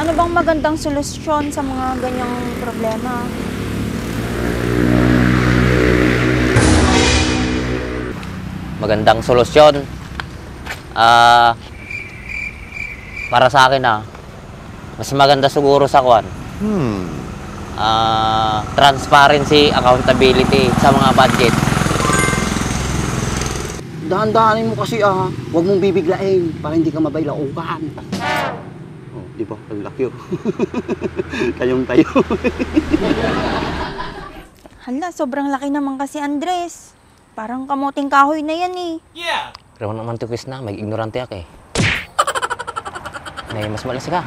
Ano bang magandang solusyon sa mga ganyang problema? Magandang solusyon. Para sa akin mas maganda siguro sa kwan. Transparency, accountability sa mga budget. Dahan-dahanin mo kasi huwag mong bibiglain para hindi ka mabailaukan. Oh, di ba? Ang laki oh. Tayong tayo. Hala, sobrang laki naman kasi, Andres. Parang kamuting kahoy na yan eh. Yeah! Pero naman tukis na, may ignorante ako eh. May mas malas ka.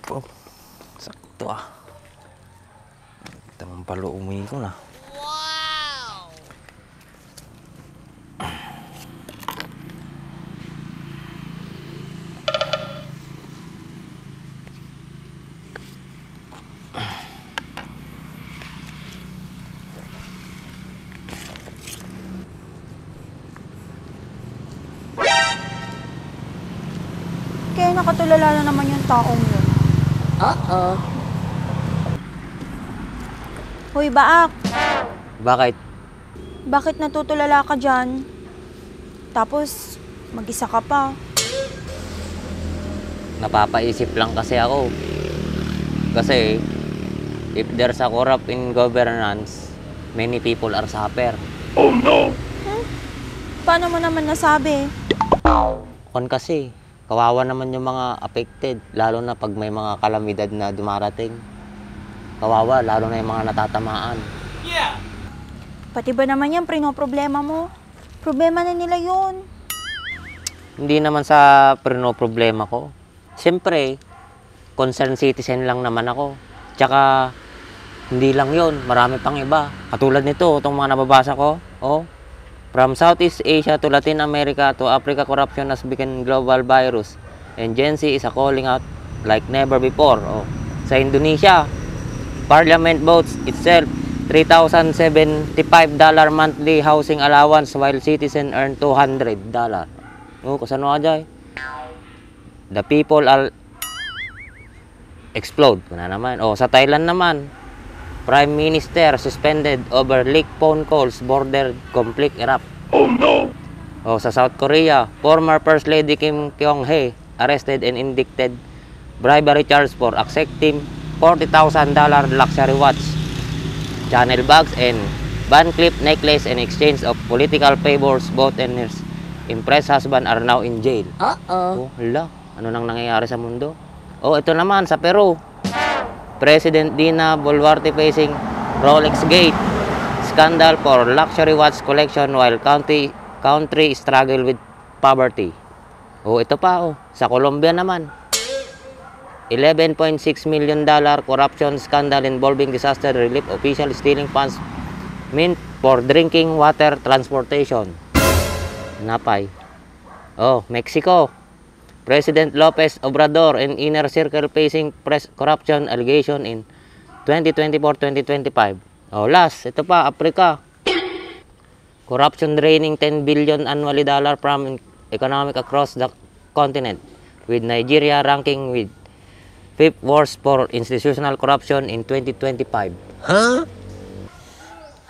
Oh, sakto Tamang palo umuwi ko na. Wow! Kaya nakatulala na naman yung taong yun. Hoy, Baak! Bakit? Bakit natutulala ka dyan? Tapos, mag-isa ka pa. Napapaisip lang kasi ako. Kasi, if there's a corrupt in governance, many people are suffer. Paano mo naman nasabi? Kon kasi, kawawa naman yung mga affected, lalo na pag may mga kalamidad na dumarating. Kawawa, lalo na yung mga natatamaan. Yeah! Pati ba naman yan problema mo? Problema na nila yun. Hindi naman sa problema ko. Siyempre, concerned citizen lang naman ako. Tsaka, hindi lang yun, marami pang iba. Katulad nito, itong mga nababasa ko. Oh, from Southeast Asia to Latin America to Africa, corruption has become global virus. And Gen Z is calling out like never before. Oh, sa Indonesia, Parliament votes itself $3,075 monthly housing allowance while citizen earn $200. Oh, kasano ka dyan? The people are explode. Wala naman. Oh, sa Thailand naman, Prime Minister suspended over leaked phone calls, border conflict erupt. Oh no! Oh, sa South Korea, former First Lady Kim Kyung-hee arrested and indicted bribery charge for accepting $40,000 luxury watch, channel bags, and Van Cleef necklace in exchange of political favors. Both and his impressed husband are now in jail. Oh, hala. Ano nang nangyayari sa mundo? Oh, ito naman sa Peru. President Dina Boluarte facing Rolex Gate scandal for luxury watch collection while country struggle with poverty. Oh, ito pa sa Colombia naman. $11.6 million corruption scandal involving disaster relief official stealing funds meant for drinking water transportation. Napay. Oh, Mexico. President Lopez Obrador and inner circle facing press corruption allegation in 2024-2025. Oh, last, ito pa, Africa. Corruption draining $10 billion annually from economic across the continent, with Nigeria ranking with 5th worst for institutional corruption in 2025.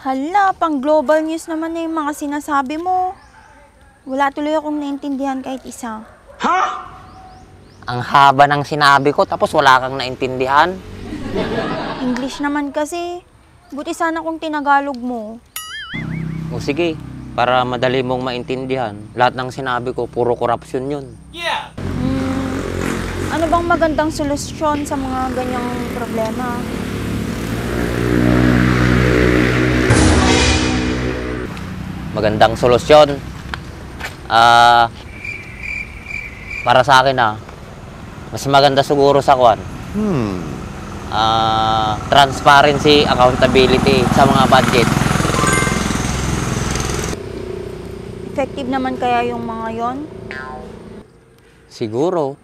Hala, pang global news naman na yung mga sinasabi mo. Wala tuloy akong naintindihan kahit isa. Ang haba ng sinabi ko, tapos wala kang naintindihan. English naman kasi. Buti sana kung tinagalog mo. O sige, para madali mong maintindihan, lahat ng sinabi ko, puro corruption yun. Yeah! Ano bang magandang solusyon sa mga ganyang problema? Magandang solusyon. Para sa akin mas maganda siguro sa kwan. transparency, accountability sa mga budget. Effective naman kaya yung mga yon? Siguro.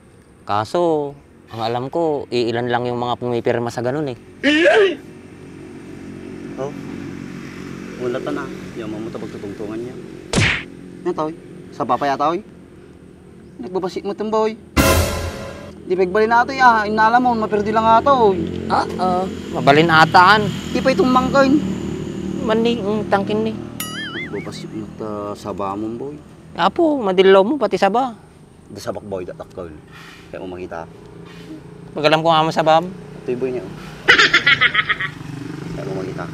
Kaso, ang alam ko, iilan lang yung mga pumipirma sa ganun eh. Oh. Wala ta na. Yung mamuta pagtutungtungan niya. Ano toy? Sa papaya toy? Nagbabasit mo boy. Di pagbali na ito inala mo, maperdi lang nga ito. Mabalin ataan. Di pa itong mangkin. Mani, tangkin ni. Nagbabasit mo ito sa bamon boy. Apo, madilaw mo, pati saba. Dasabak boy, datakol. Kaya mo makita. Pag alam ko nga mo sabam. Ito yung boy niya. Kaya mo makita.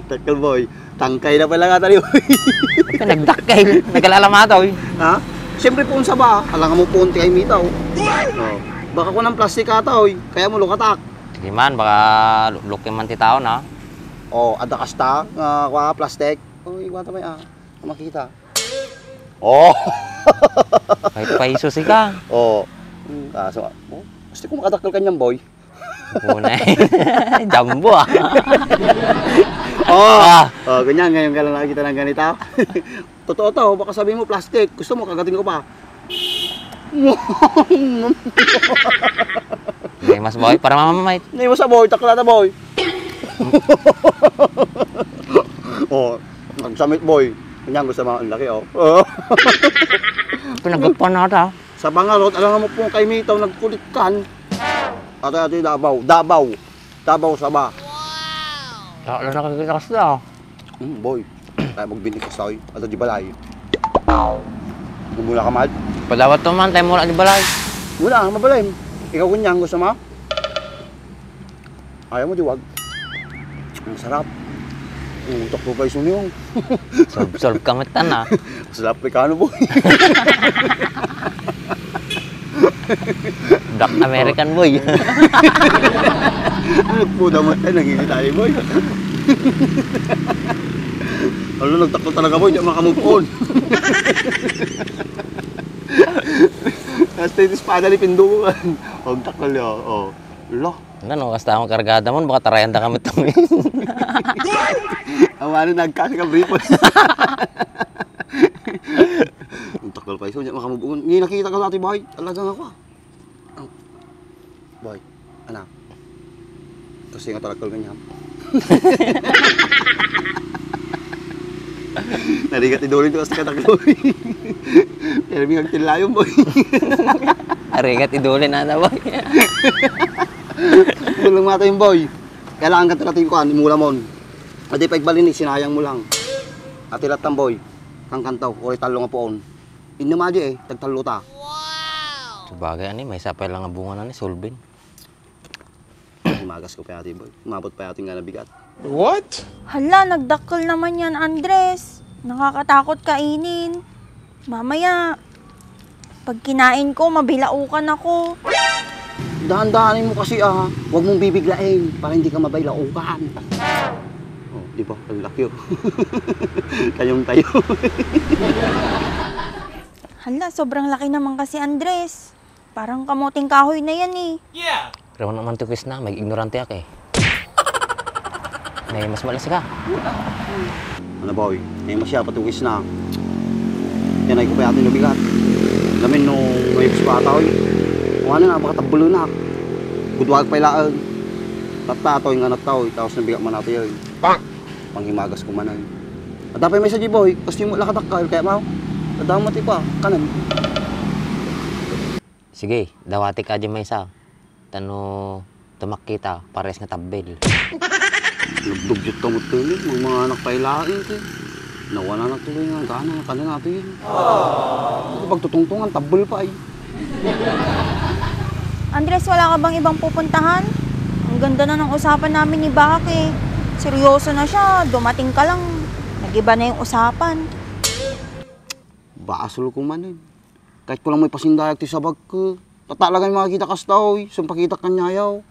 Takal boy. Tangkay na pala nga tayo. Nagdakay. Nagkalalama eh. Ha? Siyempre po sa ba? Alang mo po kay mitaw. Oh. Baka ko ng plastic ata kaya mo lukatak. Hindi man, baka lukin man ti tao na. Oh, ada kasta nga plastic. Oh, iwata ba makita. Oh. Kahit paisos ka. Oh. Kaso, gusto ko makadakal kanyang boy. Una Jumbo Ganyan, ngayon ka lang nakikita ng ganito. Totoo to, baka sabihin mo plastic. Gusto mo, kagatin ko pa. Hindi, mas boy, para mamamait. Hindi mo sa boy, takla na boy. Nagsamit boy. Ganyan, gusto mo, ang laki Pinagapan na ata. Sa Bangalot, alam mo po kay Mitaw, nagkulit kan. Ate Davao sa ba? Wala na kakita kasi daw. Boy, tayo magbinti ka sa'yo. Ato di balay. Mumula ka mahal? Padawat to man, tayo mula di balay. Mula, mabalay. Ikaw kunyang, gusto mo? Ayaw mo, diwag. Ang sarap. Utak ko kayo sunyong. Solve kamitan na. Sarap Pekano, boy. Black American boy. Nagpuda mo tayo, nagigit tayo, boy. Nagtakot talaga, boy. Di makamove on. Tapos tayo espada ni Pinduan. Huwag takal niya. Lo. Ano, kasta akong kargada mo, baka tarayan da kami ito. Ang nagkasi ka bripos. Ang takal pa iso, di makamove on. Ngayon nakita ka natin, boy. Talagang ako. Boy, anak. Kasi nga talakal ganyan. Narigat idulin ko sa katak, boy. Pero bigag tilayong, boy. Arigat idulin na boy. Tulong mata yung boy. Kailangan ka talating ko, mula mon. Adi pa igbalinig, sinayang mo lang. Atilat ng boy. Kang kantaw, o talo nga poon. Inamaji tagtalo ta. Sabagay ani, may sapay lang nga bunga na ni Solvin. Magas ko pa yati, boy. Umabot pa yati nga na bigat. What? Hala, nagdakkel naman yan, Andres. Nakakatakot kainin. Mamaya, pag kinain ko, mabilaukan ako. Dahan-dahanin mo kasi huwag mong bibiglain para hindi ka mabailaukan. Oh, di ba? Ang laki Tayong tayo. Hala, sobrang laki naman kasi, Andres. Parang kamuting kahoy na yan eh. Yeah. Pero naman tukis na, may ignorante ako eh. May mas malas ka. Ano boy? Ngayon masya patugis na. Yan ay ko pa yatin na bigat. Lamin nung may pata ko kung ano na, baka tabulo na. Budwag pa ilaan. Tata yung anak tao, tapos nabigat man natin yun. Panghimagas ko man ay. At dapat may sadya boy, kasi mo lakatakal, kaya mau. Nadamati pa, kanan. Sige, dawati ka dyan may isa. Tano, tumak kita, pares nga tabel. Nagdugyot ka mo tuloy, mga anak pa ilain ko. Nawala na tuloy nga, gana, kanan natin yun. Pagtutungtungan, tabel pa ay. Andres, wala ka bang ibang pupuntahan? Ang ganda na ng usapan namin ni Bak eh. Seryoso na siya, dumating ka lang. Nag-iba na yung usapan. Basol ko man eh. Kahit ko lang may pasindayag ti sabag ko. Tatalagan makakita kastaw, sumpakita kanyayaw.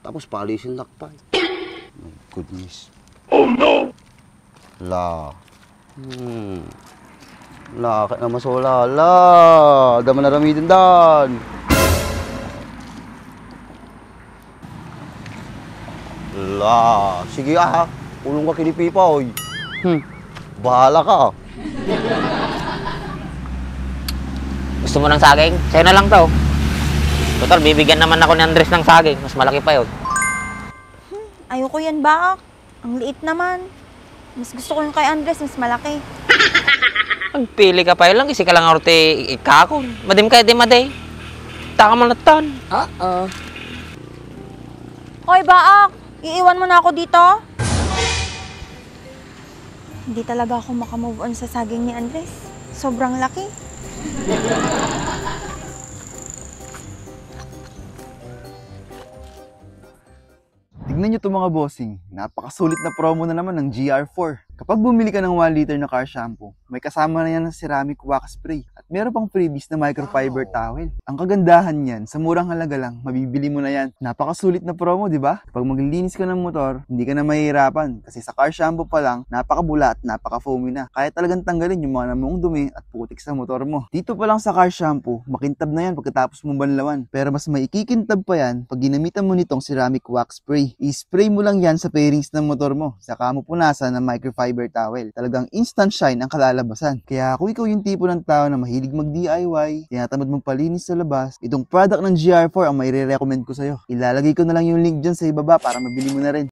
Tapos paalisin lakpay. My goodness. Oh no! La. Laki naman sa ulala. Daman na ramitin dan. Sige ulong ka kinipipa, oy. Bahala ka. Gusto mo ng saging? Sa'yo na lang to. Total, bibigyan naman ako ni Andres ng saging. Mas malaki pa yun. Ayoko yan, Baak. Ang liit naman. Mas gusto ko yung kay Andres, mas malaki. Pagpili ka pa yun lang, isi ka lang orte ikakon. Madim ka di maday. Taka manatan. Hoy, Baak! Iiwan mo na ako dito? Hindi talaga ako makamove on sa saging ni Andres. Sobrang laki. Tignan nyo itong mga bossing, napakasulit na promo na naman ng GR4. Kapag bumili ka ng 1 liter na car shampoo, may kasama na yan ng ceramic wax spray at meron pang freebies na microfiber towel. Ang kagandahan niyan, sa murang halaga lang, mabibili mo na yan. Napakasulit na promo, di ba? Kapag maglilinis ka ng motor, hindi ka na mahihirapan kasi sa car shampoo pa lang, napakabula at napaka-foamy na. Kaya talagang tanggalin yung mga namong dumi at putik sa motor mo. Dito pa lang sa car shampoo, makintab na yan pagkatapos mo banlawan. Pero mas maikikintab pa yan pag ginamitan mo nitong ceramic wax spray. I-spray mo lang yan sa fairings ng motor mo, saka mo punasan ng microfiber towel. Talagang instant shine ang kalalabasan. Kaya kung ikaw yung tipo ng tao na mahilig mag-DIY, tinatamad magpalinis sa labas, itong product ng GR4 ang maire-recommend ko sa'yo. Ilalagay ko na lang yung link dyan sa ibaba para mabili mo na rin.